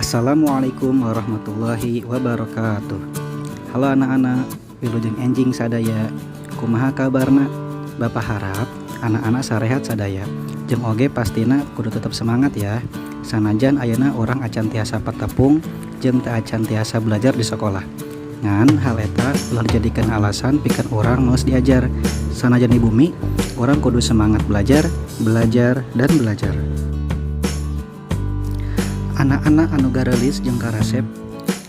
Assalamualaikum warahmatullahi wabarakatuh. Halo anak-anak, wilujeng enjing sadaya. Kumaha kabarna? Bapak harap anak-anak sarehat sadaya. Jeung oge pastina kudu tetap semangat ya. Sanajan ayeuna urang acan tiasa patepung jeung teu acan tiasa belajar di sekolah. Ngan hal eta ulah dijadikeun alasan pikeun urang males diajar. Sanajan di bumi, urang kudu semangat belajar, belajar, dan belajar. Anak-anak anu gareulis jeung karasep,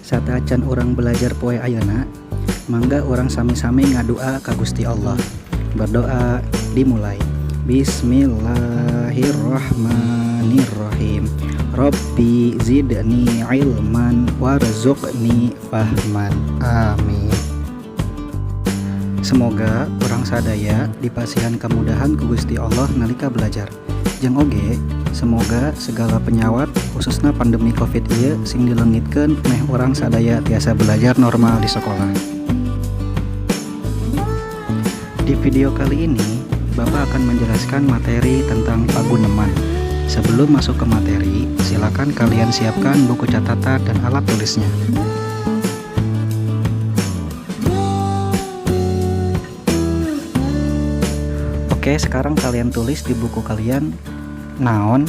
sateuacan urang belajar poe ayeuna, mangga urang sami-sami ngadua ka Gusti Allah. Berdoa dimulai. Bismillahirrahmanirrahim. Rabbi zidni ilman warzuqni fahman. Amin. Semoga urang sadaya dipasihan kemudahan ku Gusti Allah nalika belajar. Jeung oge semoga segala penyawat, khususna pandemi Covid ieu, sing dileungitkeun meh urang sadaya tiasa belajar normal di sekolah. Di video kali ini, Bapak akan menjelaskan materi tentang paguneman. Sebelum masuk ke materi, silakan kalian siapkan buku catatan dan alat tulisnya. Oke, sekarang kalian tulis di buku kalian naon,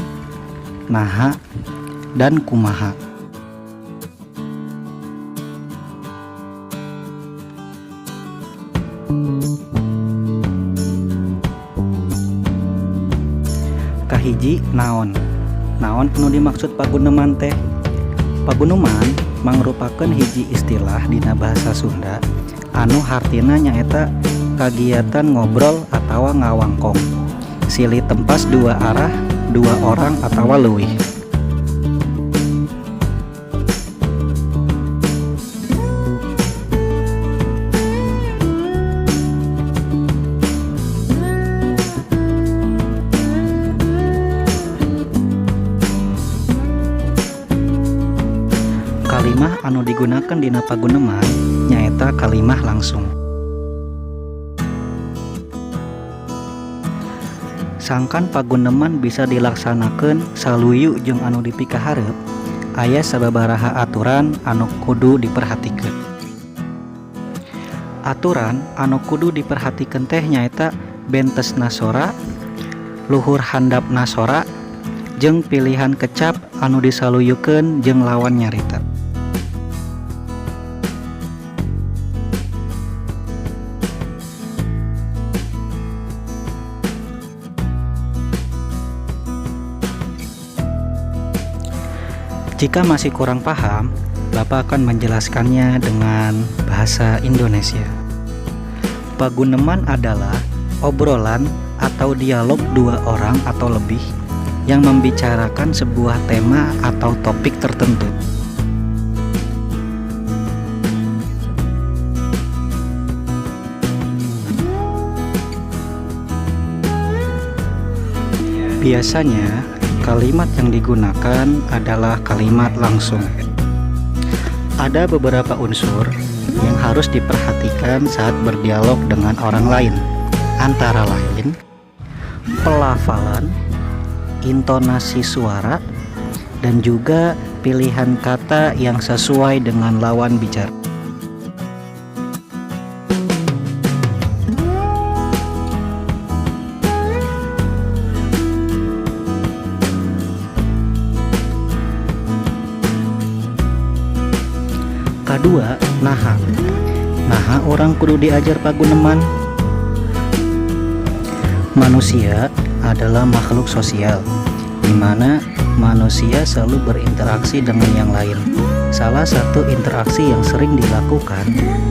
naha, dan kumaha. Kahiji, naon. Naon anu dimaksud paguneman teh? Paguneman mangrupakeun hiji istilah dina bahasa Sunda anu hartina nyaeta kagiatan ngobrol atawa ngawangkong silih tempas dua arah, dua orang atawa leuwih. Kalimah anu digunakan dina paguneman nyaeta kalimah langsung. Sangkan paguneman bisa dilaksanakeun saluyu jeung anu dipikaharep, aya sababaraha aturan anu kudu diperhatikeun. Aturan anu kudu diperhatikeun teh nyaeta bentesna sora, luhur handapna sora, jeung pilihan kecap anu disaluyukeun jeung lawan nyarita. Jika masih kurang paham, Bapak akan menjelaskannya dengan bahasa Indonesia. Paguneman adalah obrolan atau dialog dua orang atau lebih yang membicarakan sebuah tema atau topik tertentu. Biasanya, kalimat yang digunakan adalah kalimat langsung. Ada beberapa unsur yang harus diperhatikan saat berdialog dengan orang lain, antara lain pelafalan, intonasi suara, dan juga pilihan kata yang sesuai dengan lawan bicara. Kadua, naha. Naha urang kudu diajar paguneman? Manusia adalah makhluk sosial, di mana manusia selalu berinteraksi dengan yang lain. Salah satu interaksi yang sering dilakukan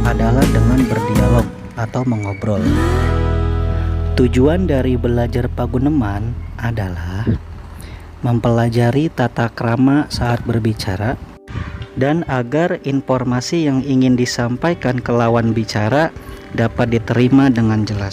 adalah dengan berdialog atau mengobrol. Tujuan dari belajar paguneman adalah mempelajari tata krama saat berbicara dan agar informasi yang ingin disampaikan ke lawan bicara dapat diterima dengan jelas.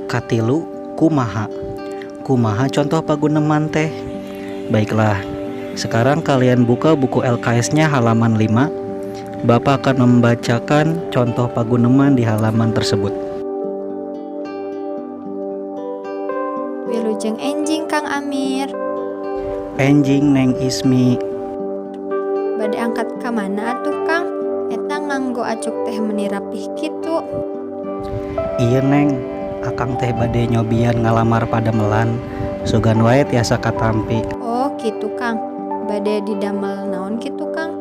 Katilu, kumaha. Kumaha contoh paguneman teh? Baiklah, Sekarang kalian buka buku LKS-nya halaman 5. Bapak akan membacakan contoh paguneman di halaman tersebut. Wilujeng enjing, Kang Amir. Enjing, Neng Ismi. Bade angkat ka mana atuh, Kang? Eta nganggo acuk teh meni rapih kitu. Iya, Neng, Akang teh bade nyobian ngalamar padamelan. Sugan wae tiasa katampi. Oh kitu, Kang. Bade didamel naon kitu, Kang?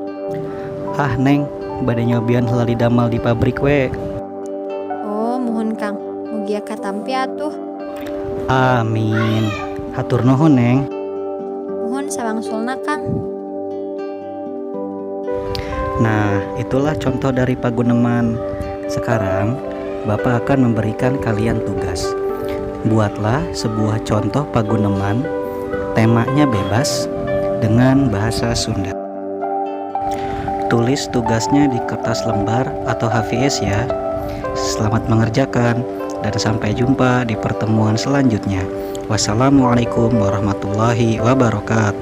Ah, Neng, bade nyobian heula didamel di pabrik we. Oh muhun, Kang, mugia katampi atuh. Amin. Hatur nuhun, Neng. Muhun, sawangsulna, Kang. Nah, itulah contoh dari paguneman. Sekarang, Bapak akan memberikan kalian tugas. Buatlah sebuah contoh paguneman, temanya bebas, dengan bahasa Sunda. Tulis tugasnya di kertas lembar atau HVS ya. Selamat mengerjakan dan sampai jumpa di pertemuan selanjutnya. Wassalamualaikum warahmatullahi wabarakatuh.